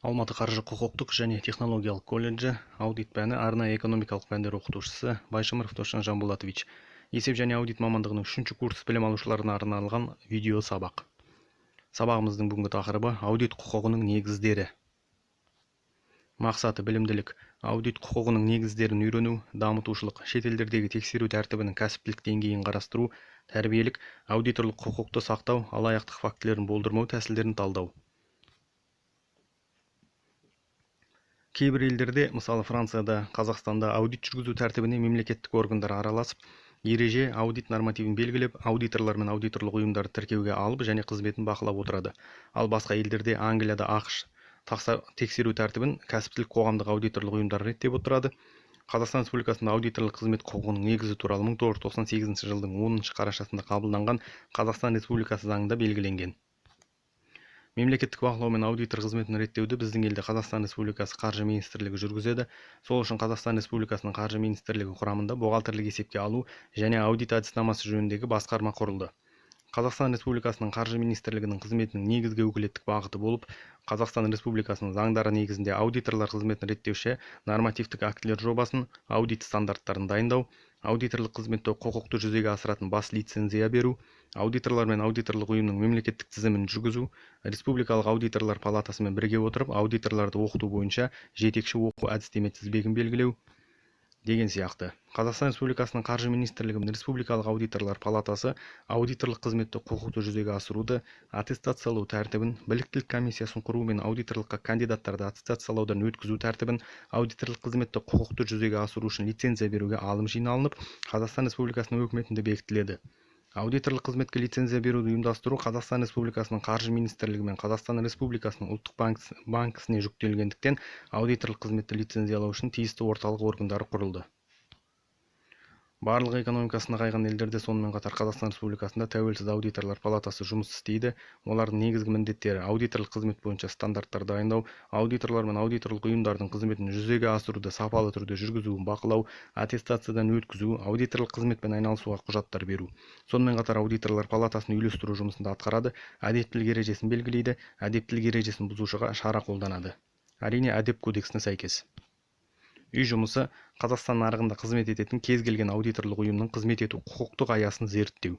Алматы қаржы құқықтық және технологиялық колледжі, аудит пәні, арнайы экономикалық пәндер оқытушысы Байшымыров Досжан Жанболатович. Есеп және аудит мамандығының 3-ші курс білім алушыларына арналған видео сабақ. Сабағымыздың бүгінгі тақырыбы аудит құқығының негіздері. Мақсаты: білімділік, аудит құқығының негіздерін үйрену, дамытушылық, шетелдердегі тексеру тәртібінің кәсіптілік деңгейін қарастыру, тәрбиелік, аудиторлық құқықты сақтау, алаяқтық фактілерін болдырмау тәсілдерін талдау. Кейбір елдерде, мысалы Францияда, Қазақстанда аудит жүргізу тәртібіне мемлекеттік органдар араласып, ереже, аудит нормативін белгілеп, аудиторлар мен аудиторлық ұйымдарды тіркеуге алып және қызметін бақылап отырады. Ал басқа елдерде, Англияда, АҚШ, тексеру тәртібін кәсіптік қоғамдық аудиторлық ұйымдар реттеп отырады. Қазақстан Республикасында аудиторлық қызмет құқығының негізі туралы 1998 жылдың 10 қарашасында қабылданған Қазақстан Республикасы заңында белгіленген. Мемлекеттік бақылау мен аудитор қызметін реттеуді біздің елде Қазақстан Республикасы Қаржы министрлігі жүргізеді. Сол үшін Қазақстан Республикасының Қаржы министрлігі құрамында бухгалтерлік есепке алу және аудит әдіснамасы жөніндегі басқарма құрылды. Қазақстан Республикасының Қаржы министрлігінің қызметінің негізгі өкілеттік бағыты болып, Қазақстан Республикасының заңдары негізінде аудиторлар қызметін реттеуші нормативтік актілер жобасын, аудит стандарттарын дайындау, аудиторлық қызметті құқықты жүзеге асыратын бас лицензия беру, аудиторлар мен аудиторлық ұйымның мемлекеттік тізімін жүргізу, Республикалық аудиторлар палатасымен бірге отырып аудиторларды оқыту бойынша жетекші оқу әдістеме тізбегін белгілеу деген сияқты. Қазақстан Республикасының Қаржы министрлігі мен Республикалық аудиторлар палатасы аудиторлық қызметті құқықты жүзеге асыруды аттестациялау тәртібін, біліктілік комиссиясын құру мен аудиторлыққа кандидаттарды аттестациялаудан өткізу тәртібін, аудиторлық қызметті құқықты жүзеге асыру үшін лицензия беруге алым жиналынып, Қазақстан Республикасының өкіметінде бекітіледі. Аудиторлық қызметке лицензия беруді ұйымдастыру Қазақстан Республикасының Қаржы министрлігі мен Қазақстан Республикасының Ұлттық банкісіне жүктелгендіктен, аудиторлық қызметті лицензиялау үшін тиісті орталық органдары құрылды. Барлық экономикасы нығайған елдерде, сонымен қатар Қазақстан Республикасында тәуелсіз аудиторлар палатасы жұмыс істейді. Олардың негізгі міндеттері: аудиторлық қызмет бойынша стандарттар дайындау, аудиторлар мен аудиторлық ұйымдардың қызметін жүзеге асыруды сапалы түрде жүргізуін бақылау, аттестациядан өткізу, аудиторлық қызметпен айналысуға құжаттар беру. Сонымен қатар аудиторлар палатасын үйлестіру жұмысын да атқарады, әдептілік ережесін белгілейді, әдептілік ережесін бұзушыға шара қолданады. Әрине, әдеп кодексіне сәйкес. Үй жұмысы: Қазақстан нарығында қызмет ететін кез келген аудиторлық ұйымның қызмет ету құқықтық аясын зерттеу.